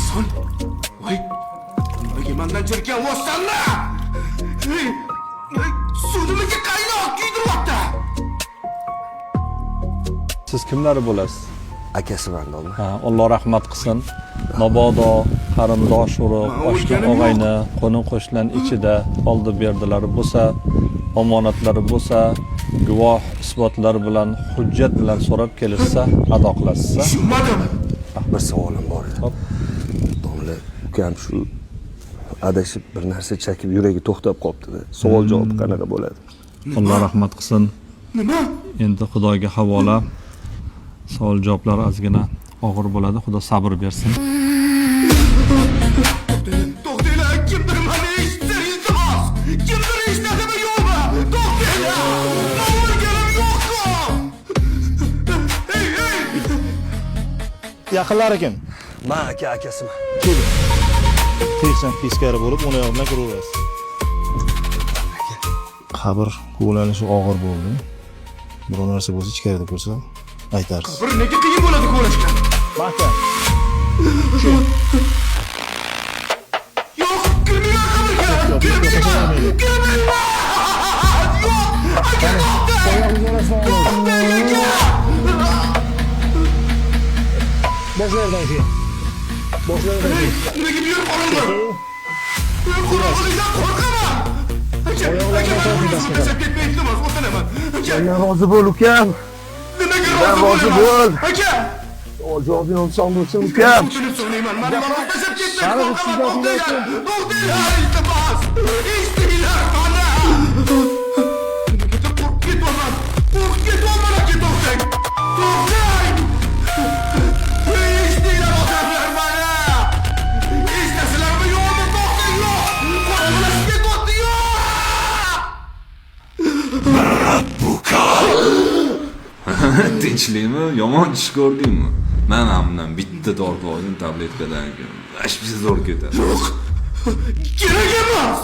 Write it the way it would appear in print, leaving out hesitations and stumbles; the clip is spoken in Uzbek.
Son. Voy. Nimaga mandan jirkan vossanmi? Ey, ey, suv nimaga qaynoq kuydiryapti? Siz kimlari bo'lasiz? Akasiman, domla. Ha, Alloh rahmat qilsin. Mabodo qarindosh urug', Man oshna o'lganim yo'q. Og'ayni, qo'ni qo'shnilar ichida oldi berdilari bo'lsa, omonatlari bo'lsa, guvoh isbotlar bilan, hujjat bilan so'rab kelishsa, ado qilasiz. Tushunmadim. Bir savolim bor edi. Hop. Domla, ukam shu adashib bir narsa chakib, yuragi to'xtab qolibdi. Savol javob qanaqa bo'ladi? Alloh rahmat qilsin. Nima? Endi Xudoga havola. Savol javoblar ozgina og'ir bo'ladi. Xudo sabr bersin. To'xtanglar, kimdir mani eshitsa, iltimos. Kimdir eshitadimi, yo'qmi? To'xtanglar. Man o'lganim yo'q-ku. Ey, ey! Yaqinlari kim? Man aka, akasiman. Teksan teskari bo'lib, o'ng oyog'i bilan kiraverasiz. Qabr kovlanishi og'ir bo'ldi. Biror narsa bo'lsa, ichkarida ko'rsa aytarsiz. Bir nega qiyin bo'ladi ko'rishga? Mahkam. Yo'q, kirmayman qabrga. Kirmayman. Kirmayman. Yo'q, aka, to'xtang. To'xtang, aka. Boshlaridan keyin. Boshlaridan keyin. Nimaga bu yer qorong'i? Qorong'ilikdan qo'rqaman. Aka, aka, mani o'zim tashlab ketmang, iltimos, o'tinaman. Aka, Mendan rozi bo'l, ukam. nimaga Rozi rozi bo'l. bo'laman? Aka! Savol javobing oson bo'lsin, ukam. O'tinib so'rayman, mani yolg'iz tashlab ketmang, qo'rqaman, to'xtanglar, to'xtanglar, iltimos. Eshitinglar mani. Nimagadir qo'rqib ketyapman. Qo'rqib ketyapman, aka, to'xtang. To'xtang. Eshitinglar, odamlar, mani. Eshitasizlarmi, yo'qmi? To'xtang, yo'q. Qorong'ilashib ketyapti, yo'q. Tinchlikmi? Yomon tush ko'rdingmi? Man ham bundan bitta tortib oldim tabletkadan keyin. Вообще zo'r ketadi. Yo'q. Kerak emas.